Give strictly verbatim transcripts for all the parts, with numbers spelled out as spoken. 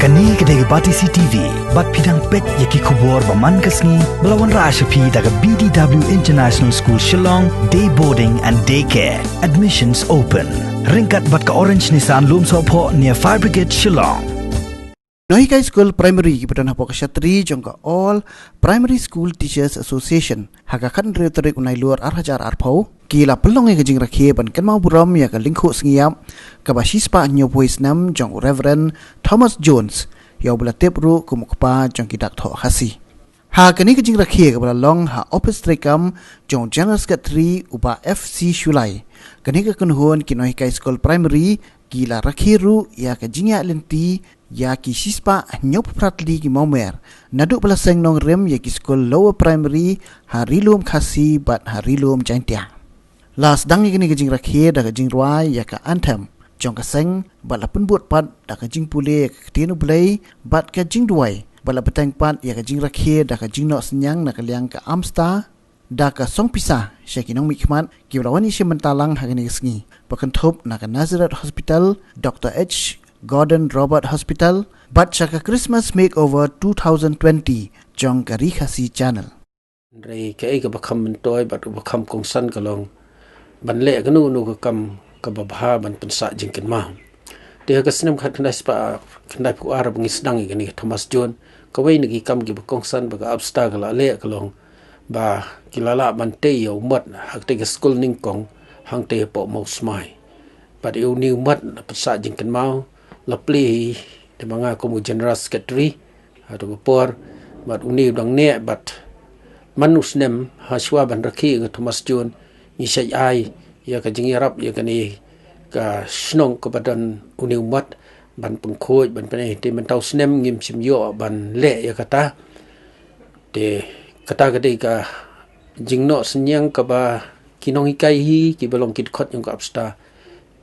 Kane ka dei ka Batesi T V, bad phi dang peit ïa ki khubor ba man ka sngi, ba la wanrah sha phi da ka B D W International School Shillong, Day Boarding and Day Care. Admissions open. Ryngkat bad ka Orange Nissan Lumsohphoh near Fire Brigade Shillong. Nonghikai skul primary kiba don hapoh ka shatri jong ka All Primary School Teachers Association, ha ka khathynriew tarik u Nailur ar hajar arphew, ki la pynlong ïa ka jingrakhe ban kynmaw burom ïa ka lyngkhuh sngi ïap kaba shispah hynñiewphew snem jong u Reverend Thomas Jones, ïa uba la tip ruh kum u kpa jong ki dak thoh Khasi. Ha kane ka jingrakhe kaba la long ha ophis treikam jong u General Secretary u Bah F C Shullai, kane ka kynhun ki nonghikai skul primary ki la rakhe ruh ïa ka jingïaid lynti ïa ki shispah hynñiewphew phra tylli ki mawmer, naduh ba la seng nongrim ïa ki skul lower primary ha Ri Lum Khasi bad ha Ri Lum Jaintia. La sdang ïa kane ka jingrakhe da ka jingrwai ïa ka anthem jong ka seng, bad la pynbud pat da ka jingpule ïa ka Ktien U Blei bad ka jingduwai, bad la bteng pat ïa ka jingrakhe da ka jingnoh synñiang na ka liang ka Amstar da ka song pisa sha ki nongmihkhmat kiba la wan ïashim bynta lang ha kane ka sngi, ba kynthup na ka Nazareth Hospital, Doctor H Gordon Roberts Hospital, bad sha ka Christmas Makeover two thousand twenty jong ka Ri Khasi Channel. Hynrei kaei kaba kham myntoi bad uba kham kongsan ka long ban leh kano kano ka kam kaba bha ban pynsah jingkynmaw. Te ha ka snem khatkhyndai spah khyndai phew ar ba ngi sdang ïa kane ka Thomas Jones, kawei na ki kam kiba kongsan ba ka Amstar ka la leh ka long ba ki la lah ban tei ïa u mot ha katei ka skul nyngkong hangtei hapoh Mawsmai. Bad ïa une u mot la pynsah jingkynmaw, la plie hi da ma nga kum u General Secretary ha kato ka por, bad une u dang neh, bad man u snem ha shuwa ban rakhe ïa ka Thomas Jones, ngi shait ai ïa ka jingïarap ïa kane ka shnong kaba don une u mot ban pynkhuid, ban pyneh. Te mynta u snem ngim shym ïoh ban leh ïa kata. Te kata ka dei ka jingnoh synñiang kaba ki nonghikai hi kiba long ki dkhot jong ka Amstar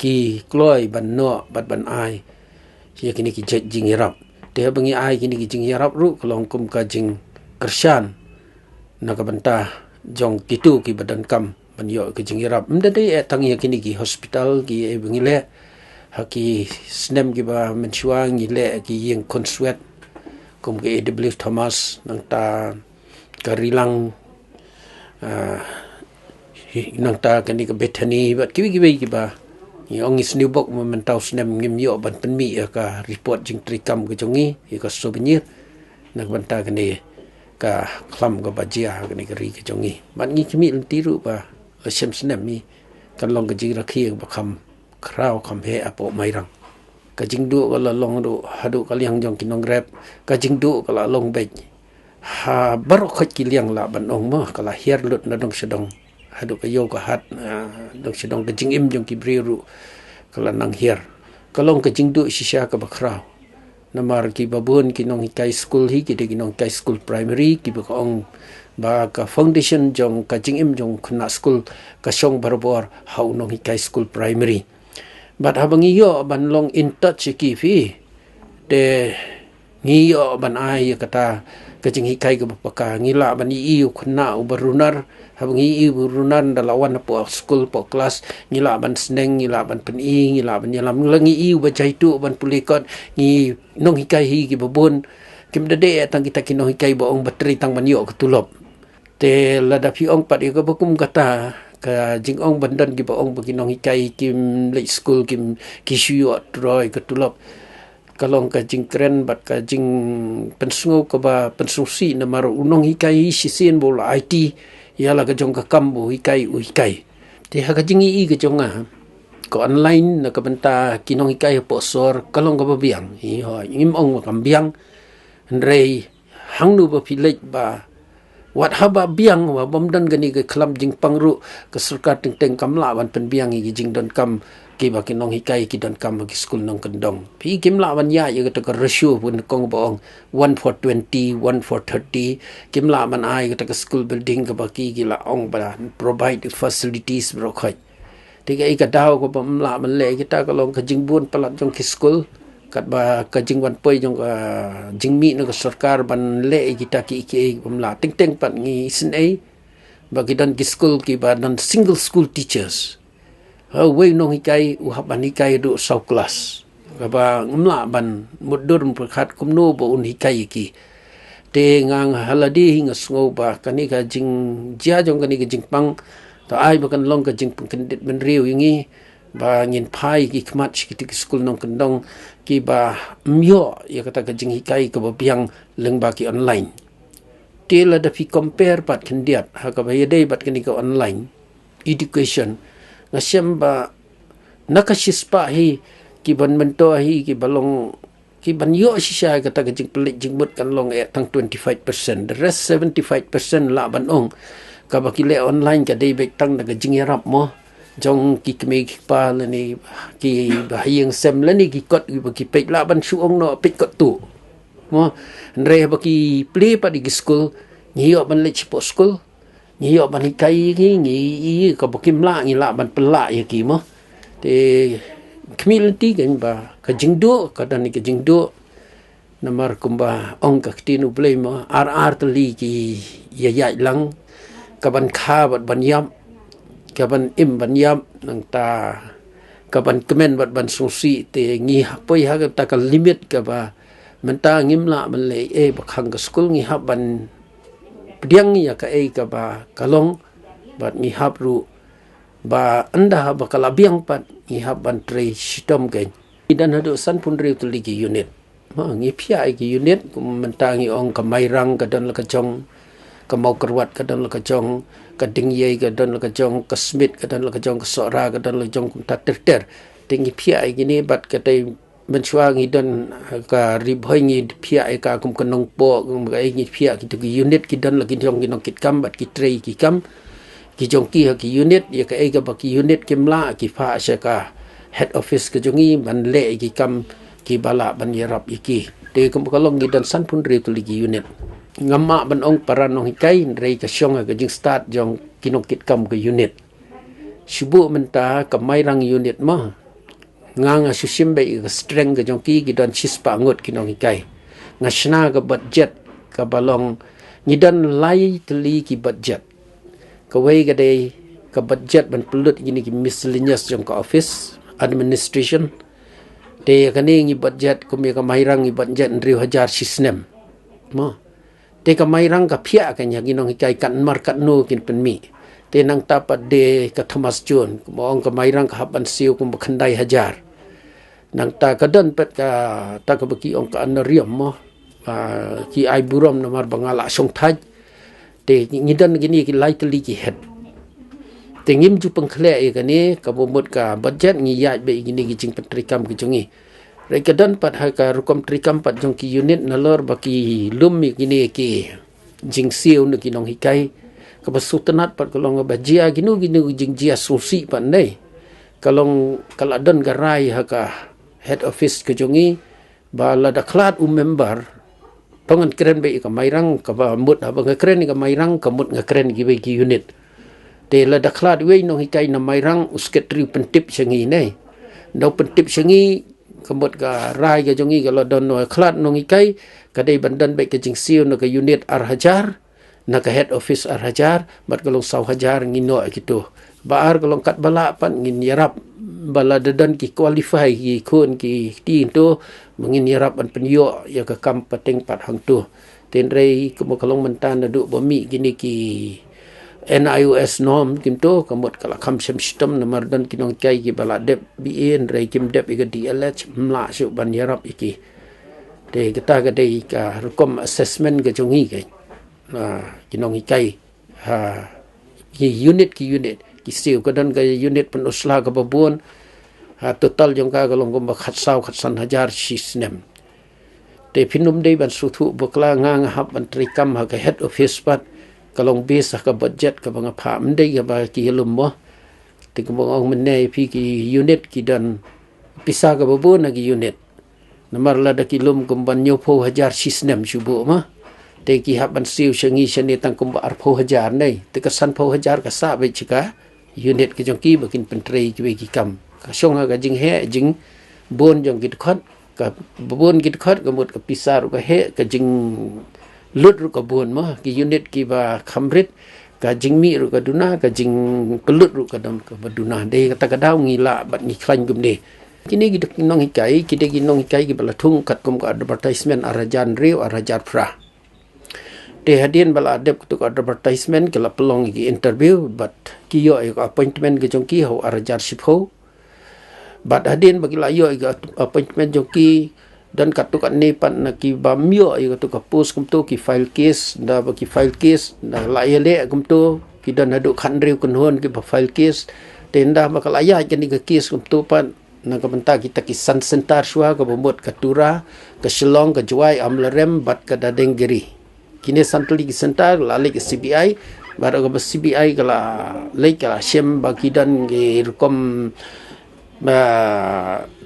ki kloi ban noh bad ban ai ïa kine ki jait jingïarap. Te haba ngi ai kine ki jingïarap ruh ka long kum ka jingkyrshan na ka bynta jong kito kiba donkam ban ïoh ka jingïarap. Ym da dei eh tang ïa kine ki hospital kiei ba ngi leh. Ha ki snem kiba mynshuwa ngi leh ki ïing khunswet kum ka A W Thomas, nangta ka Rilang, ah, hi-, nangta kane ka Bethany, bad kiwei kiwei kiba ngi ong ngi sniew bok, mynta u snem ngim ïoh ban pynmih ïa ka report jingtreikam ka jong ngi, ïa ka souvenir na ka bynta kane ka khlam kaba jia ha kane ka ri ka jong ngi. Bad ngi khmih lynti ruh ba la shem snem hi kan long ka jingrakhe kaba kham khraw kham heh hapoh Mairang. Ka jingduh ka la long ruh haduh ka liang jong ki nongrep, ka jingduh ka la long beit ha baroh khoit ki liang lah ban ong mo, ka la hiar lut na dong sha dong, haduh ka ïew ka hat, ah, dong sha dong. Ka jingim jong ki briew ruh ka la nang hiar. Ka long ka jingduh shisha kaba khraw. Namar kiba bun ki nonghikai skul hi ki dei ki nonghikai skul primary, kiba ka ong ba ka foundation jong ka jingim jong khynnah skul ka shong barabor ha u nonghikai skul primary. Bad haba ngi ïoh ban long in touch ïa ki, phi, te ngi ïoh ban ai ïa kata ka jinghikai kaba paka. Ngi lah ban ïohi u khynnah uba runar, haba ngi ïohi u runar ynda la wan hapoh skul, hapoh klas, ngi lah ban sneng, ngi lah ban pyni, ngi lah ban ïalam. Ngi lah, ngi ïohi uba jaituh ban pule kot, ngi nonghikai hi kiba bun, kim da dei eh tang kita ki nonghikai ba ong ba trei tang ban ïoh ka tulop. Te lada phi ong pat ïa kaba kum kata, ka jingong ban don kiba ong ba ki nonghikai kim leit skul, kim, ki shu ïoh troi ka tulop, ka long ka jingkren bad ka jingpynsngew kaba pynsngewsih, namar u nonghikai hi shisien ba u la aiti ïa la ka jong ka kam ba u hikai, u hikai. Te ha ka jingïohi ka jong nga, ka online na ka bynta ki nonghikai hapoh sor ka long kaba biang. Hi ho, ngim ong ba kam biang. Hynrei hangno ba phi leit ba wat haba biang, ba bym don kane ka khlam jingpang ruh, ka sorkar teng teng kam lah ban pynbiang ïa ki jingdonkam kiba ki nonghikai ki donkam ha ki skul nongkyndong. Phi, kim lah ban ïaid ïa kata ka ratio ba nyngkong ba ong one for twenty, one for thirty. Kim lah ban ai kata ka school building kaba ki, ki la ong ba provide facilities baroh khoit. Te kaei ka daw kaba ym lah ban leh kita ka long ka jingbun palat jong ki skul, katba ka jingwan poi jong ka jingmih na ka sorkar ban leh kita kiei kiei bym lah. Teng teng pat ngi isynei ba ki don ki skul kiba don single school teachers. Ha, uwei u nonghikai u hap ban hikai haduh saw klas. Kaba ngam lah ban mutdur mutkat kumno ba un hikai ïa ki. Te nga, nga ha lade hi nga sngew ba kane ka jingjia jong kane ka jingpang, to ai ba kan long ka jingpynkyndiat bynriew ïa ngi, ba ngin phai ki khmat sha kito ki skul nongkyndong kiba ym ïoh ïa kata ka jinghikai kaba biang lyngba ki online. Te lada phi compare pat khyndiat ha kaba ïadei bad kane ka online education, nga shem ba na ka shispah hi ki ban mynta hi ki ba long, ki ban ïoh shisha kata ka jingpynleit jingmut kan long eh tang twenty-five percent. The rest seventy-five percent lah ban ong kaba ki leh online ka dei beit tang da ka jingïarap mo jong ki kmie ki kpa lane ki ba ha ïing sem lane ki kot kiba ki peit, lah ban shu ong noh peit kot tu mo. Hynrei haba ki plie pat ïa ki skul, ngi ïoh ban leit shapoh skul, ngi ïoh ban hikai ïa ki, ngi i kaba kim lah ngi lah ban pynlah ïa ki mo. Te khmih lynti kan ba ka jingduh ka don ka jingduh. Namar kumba ong ka ktien U Blei mo, ar ar tylli ki ïaid lang, ka ban kha bad ban ïap, ka ban im ban ïap, nangta ka ban kmen bad ban sngewsih. Te ngi hap poi ha kata ka limit kaba mynta ngim lah ban leh ei ba khang ka skul, ngi hap ban pdiang ïa kaei kaba ka long, bad ngi hap ruh ba ynda haba ka la biang pat ngi hap ban trei shitom kein. Ngi don haduh sanphew hynriew tylli ki unit. Ma ngi phiah ïa ki unit, kum mynta ngi ong ka Mairang ka don la ka jong, ka Mawkyrwat ka don la ka jong, ka Dingïei ka don la ka jong, ka Smit ka don la ka jong, ka Sohra ka don la ka jong, kumta ter ter. Te ngi phiah ïa kine bad katei mynshuwa ngi don ka Ri Bhoi ngi phiah ïa ka kum ka Nongpoh, kum kaei ngi phiah kito ki unit ki don la ki jong ki nongkitkam bad ki trei ki kam ki jong ki ha ki unit, ïa kaei kaba ki unit kim lah ki phah sha ka head office ka jong ngi ban leh ïa ki kam kiba lah ban ïarap ïa ki. Te kumba ka long ngi don sanphew hynriew tylli ki unit. Ngam lah ban ong para nonghikai hynrei ka shong ha ka jingstad jong ki nongkitkam ka unit. Shu buh mynta ka Mairang unit mo, nga nga shu shim beit ïa ka strength ka jong ki, ki don shispah ngut ki nonghikai. Nga shna ka budget kaba long, ngi don lai tylli ki budget. Kawei ka dei ka budget ban pynlut ïa kine ki miscellaneous jong ka office administration. Te ïa kane ngi budget, kum ïa ka Mairang ngi budget hynriew hajar shi snem mo. Te ka Mairang ka phiah ka ïa ki nonghikai katno mar katno kin pynmih. Te nangta pat de ka Thomas Jones, kumba ong ka Mairang ka hap ban siew kumba khyndai hajar. Nangta ka don pat kata kaba ki ong ka honorarium mo. Ah, ki ai burom namar ba nga la shongthait. Te ngi don kine ki lai tylli ki head. Te ngim ju pynkhleh ïa kane, kaba mut ka budget ngi ïaid beit ïa kine ki jingpyntreikam ki jong ngi. Hynrei ka don pat ha ka rukom treikam pat jong ki unit nalor ba ki lum ïa kine ki jingsiew na ki nonghikai. Kaba sngewtynnat pat ka long ba jia kino kino ki jingjia sngewsih pat ne. Ka long ka la don ka rai ha ka head office ka jong ngi ba lada khlad u member, to ngan kren beit ïa ka Mairang, kaba mut haba nga kren ïa ka Mairang ka mut nga kren ïa kiwei ki unit. Te lada khlad uwei u nonghikai na Mairang, u secretary u pyntip sha ngi ne. Ynda u pyntip sha ngi, ka mut ka rai ka jong ngi ka la don, u khlad nonghikai ka dei ban don beit ka jingsiew na ka unit ar hajar, na ka head office ar hajar, bad ka long saw hajar ngi noh ïa kito. Ba ar ka long katba lah pat ngin ïarap, ba lada don ki qualify ki khun ki kti hangto, ba ngin ïarap ban pynïoh ïa ka kam pateng pat hangto. Te hynrei kumba ka long mynta naduh ba mih kine ki N I O S norm kumto, ka mut ka la kham shem shitom namar don ki nonghikai kiba la dep B A hynrei kim dep ïa ka D L H, ym lah shuh ban ïarap ïa ki. Te kata ka dei ka rukom assessment ka jong ngi ka, ah, ki nonghikai. Ha ki unit ki unit ki siew, ka don ka unit Pynursla kaba bun. Ha total jong ka ka long kumba khatsaw khatsan hajar shi snem. Te phin ym dei ban sngewthuh bakla, nga nga hap ban treikam ha ka head office pat. Ka long base ha ka budget kaba nga phah, ym dei kaba ki ïalum mo. Te kumba nga ong mynne ïa phi, ki unit ki don pisa kaba bun ha ki unit. Namar lada ki lum kumba hynñiewphew hajar shi snem shu buh ma, te ki hap ban siew sha ngi shane tang kumba arphew hajar ne. Te ka sanphew hajar ka sah beit sha ka unit ka jong ki ba kin pyntrei kiwei ki kam. Ka shong ha ka jingheh jingbun jong ki dkhot. Kaba bun ki dkhot ka mut ka pisa ruh ka heh, ka jinglut ruh ka bun ma. Ki unit kiba kham rit, ka jingmih ruh ka duna, ka jingpynlut ruh ka don kaba duna. Dei kata ka daw ngi lah bad ngi khlaiñ kumne. Kine ki nonghikai ki dei ki nonghikai kiba la thung katkum ka advertisement ar hajar hynriew, ar hajar phra. Te hadien ba la dep katto ka advertisement ki la pynlong ïa ki interview bad ki ïoh ïa ka appointment ka jong ki ha u ar hajar shiphew. Bad hadien ba ki la ïoh ïa ka appointment jong ki, don katto katne pat na kiba ym ïoh ïa katto ka post kumto ki file case, ynda ba ki file case, ynda la ïaleh kumto ki don haduh khathynriew kynhun kiba file case. Te ynda ba ka la ïaid kane ka case kumto pat, na ka bynta kita ki san centre shuwa, kaba mut ka Tura, ka Shillong, ka Jowai, Amlarem bad ka Dadengiri. Kine san tylli ki centre la leit ka C B I, bad kaba C B I ka la leit ka la shem ba ki don ki rukom, ba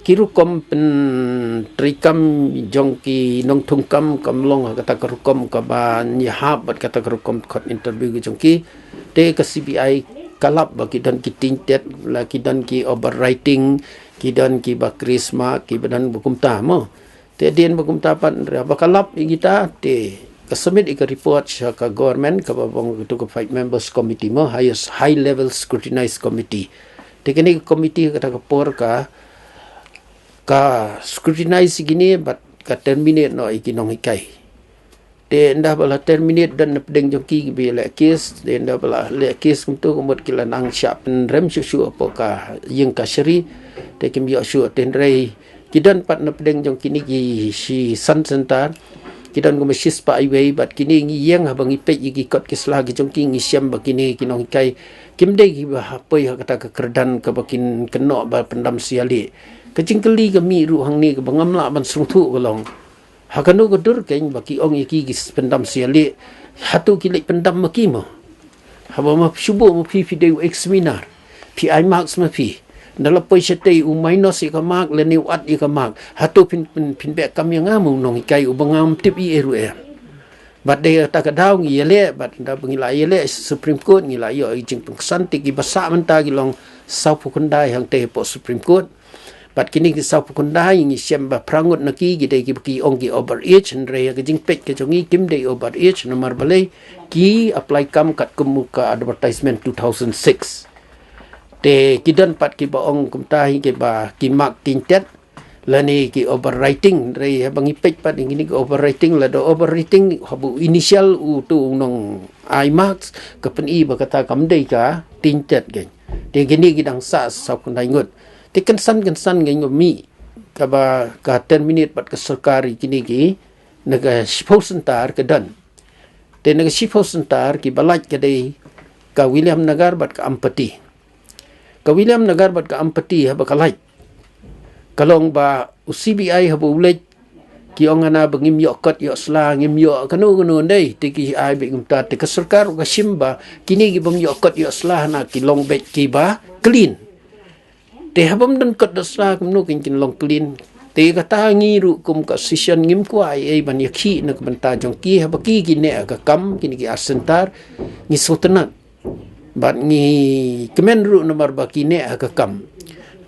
ki rukom pyntreikam jong ki nongthungkam kam long ha kata ka rukom kaba ïahap bad kata ka rukom khot interview ki jong ki. Te ka C B I ka lap ba ki don ki tinted, la ki don ki overwriting, ki don kiba crease mark, kiba don ba kumta mo. Te hadien ba kumta pat, haba ka lap ïa kita, te ka submit ïa ka report sha ka government, kaba bang katto ka five members committee mo, highest, high level scrutinized committee. Te kane ka committee kata ka por ka, ka scrutinize ïa kine bad ka terminate noh ïa ki nonghikai. Te ynda ba la terminate, don na pdeng jong ki kiba ïaleh case, te ynda ba la leh case kumto ka mut ki la nang shah pynrem shuh shuh hapoh ka ïing kashari, te kim ïoh shuh. Te hynrei ki don pat na pdeng jong kine ki shi san centre, ki don kumba shispah iwei, bad kine ngi ïeng haba ngi peit ïa ki kot ki sla ki jong ki, ngi shem ba kine ki nonghikai kim dei kiba ha poi ha kata ka kyrdan kaba kin kynnoh ba pyndam sha ïaleh. Ka jingkylli ka mih ruh hangne kaba ngam lah ban sngewthuh ka long, ha kano ka dur keiñ ba ki ong ïa ki ki pyndam sha ïaleh? Hato ki leit pyndam ma ki mo? Haba ma shu buh ma phi, phi dei u examiner, phi ai marks ma phi, ynda la poi shatei u minus ïa ka mark lane u add ïa ka mark, hato phin, phin, phin beh kam ïa nga mo u nonghikai uba ngam tip ei ei ruh em? Bad dei kata ka daw ngi ïaleh, bad ynda ba ngi la ïaleh Supreme Court, ngi la ïoh ïa ka jingpynksan. Te kiba sah mynta ki long sawphew khyndai hangtei hapoh Supreme Court. Bad kine ki sawphew khyndai ngi shem ba phra ngut na ki ki dei kiba ki ong ki overage, hynrei ha ka jingpeit ka jong ngi kim dei overage, namar balei? Ki apply kam katkum ka advertisement two thousand six. Te ki don pat kiba ong kumta hi, kiba ki mark tinted lane ki overwriting, hynrei haba ngi peit pat ïa kine ki overwriting, lada overwriting haba u initial uto u nong ai marks, ka pyni ba kata kam dei ka tinted keiñ. Te kine ki dang sah sawphew khyndai ngut. Te kynsan kynsan keiñ ba mih, kaba ka terminate pat ka sorkar ïa kine ki na ka shiphew centre ka don. Te na ka shiphew centre kiba lait ka dei ka Williamnagar bad ka Ampati. Ka Williamnagar bad ka Ampati haba ka lait, ka long ba u C B I haba u leit, ki ong hana ba ngim ïoh kot ïoh sla, ngim ïoh kano kano, hynrei te ki ai beit kumta. Te ka sorkar ka shim ba kine ki bym ïoh kot ïoh sla hana ki long beit kiba clean. Te haba ym don kot don sla, kumno kin, kin long clean? Te kata ngi ruh kum ka association ngim kwah ei ei ban ïakhih na ka bynta jong ki, haba ki ki neh ha ka kam, kine ki ar centre, ngi sngewtynnat. Bad ngi kmen ruh namar ba ki neh ha ka kam.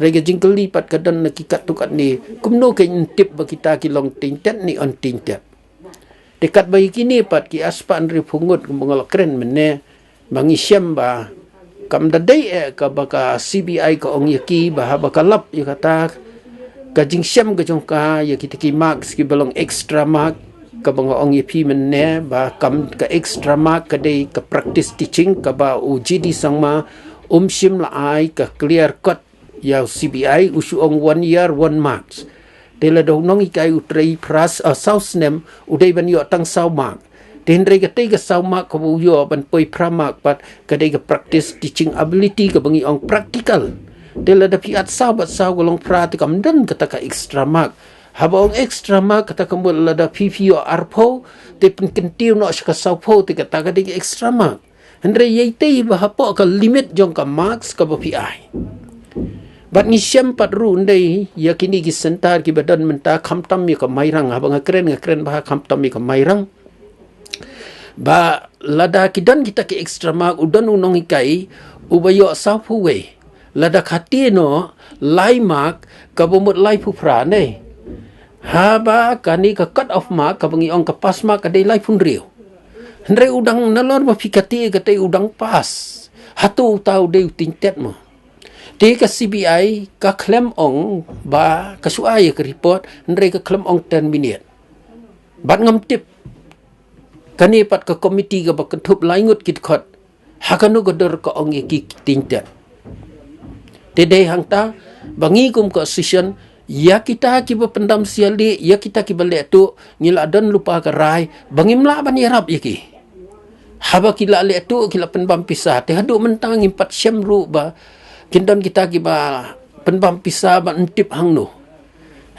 Hynrei ka jingkylli pat ka don na ki katto katne, kumno kin tip ba kita ki long tinted ne untinted? Te katba ïa kine pat ki ar spah hynriewphew ngut kumba nga la kren mynne, ba ngi shem ba kam da dei eh kaba ka C B I ka ong ïa ki, ba haba ka lap ïa kata ka jingshem ka jong ka ïa kita ki marks kiba long extra mark, kaba nga ong ïa phi mynne ba kam, ka extra mark ka dei ka practice teaching kaba u G D Sangma um shym la ai ka clear cut ïa u C B I, u shu ong one year, one marks. Te lada u nonghikai u trei phra, ah, saw snem, u dei ban ïoh tang saw mark. Te hynrei katei ka saw mark kaba u ïoh ban poi phra mark pat, ka dei ka practice teaching ability kaba ngi ong practical. Te lada phi add saw bad saw ka long phra, te kam don kata ka extra mark. Haba ong extra mark, kata ka mut lada phi, phi ïoh arphew, te pynkyntiew noh sha ka sawphew, te kata ka dei ka extra mark. Hynrei ïa itei ba hapoh ka limit jong ka marks kaba phi ai. Bad ngi shem pat ruh ynda ïa kine ki centre kiba don mynta, khamtam ïa ka Mairang, haba nga kren, nga kren ba ha khamtam ïa ka Mairang. Ba lada ki don kita ki extra mark, u don u nonghikai uba ïoh sawphew wei, lada ka tie noh lai mark, kaba mut laiphew phra ne. Haba kane ka cut off mark, kaba ngi ong ka pass mark, ka dei laiphew hynriew. Hynrei u dang, nalor ba phi ka tie katei u dang pass, hato uta u dei u tinted mo? Te ka C B I ka khlem ong ba ka shu ai ka report, hynrei ka khlem ong terminate. Bad ngam tip kane pat ka committee kaba kynthup lai ngut ki dkhot ha kano ka dur ka ong ïa ki ki tyntet. Te dei hangta ba ngi kum ka association, ïa kita kiba pyndam siali, ïa kita kiba leh tuh, ngi la don lypa ka rai ba ngim lah ban ïarap ïa ki. Haba ki la leh tuh, ki la pynbam pisa, te haduh mynta ngim pat shem ruh ba kin don kita kiba pynbam pisa ban tip hangno.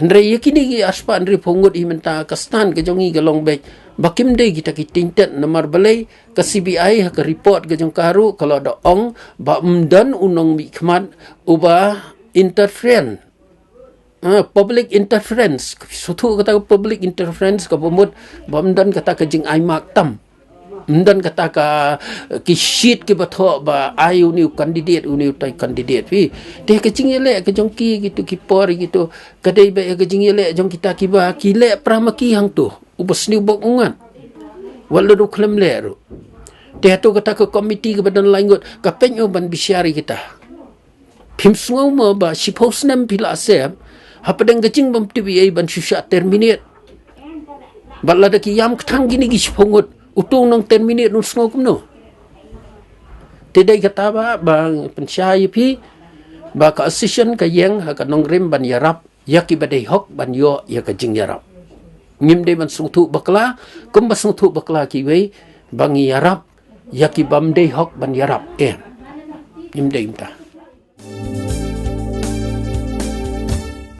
Hynrei ïa kine ki arspah hynriewphew ngut hi mynta, ka stand ka jong ngi ka long beit ba kim dei kita ki tyntet, namar balei ka C B I ha ka report ka jong ka ruh ka la da ong ba ym don u nongmihkhmat uba interference. Ah, public interference. Sngewthuh kata ka public interference kaba mut ba ym don kata ka jingai mak tam. Ym don kata ka, eh, ki sheet kiba thoh ba ai une u candidate, une utai u candidate phi. Te ka jingïaleh ka jong ki kito ki por kito, ka dei ba ka jingïaleh jong kita kiba ki leh para ma ki hangto, uba sniew bok u ngat. Wat la ruh khlem leh ruh. Te hato kata ka committee kaba don lai ngut ka pynïoh ban bishar ïa kita. Phim sngew mo ba shiphew snem phi la sep hapdeng ka jingbymtip ei ei ban shu shah terminate? Bad lada ki ïam kthang kine ki shiphew ngut, uto u nong terminate un sngew kumno? Te dei kata ba, ba pynshai ïa phi ba ka association ka ïeng ha ka nongrim ban ïarap ïa kiba dei hok ban ïoh ïa ka jingïarap. Ngim dei ban sngewthuh bakla kumba sngewthuh bakla kiwei ba ngi ïarap ïa ki bym dei hok ban ïarap. Em, ngim dei kumta.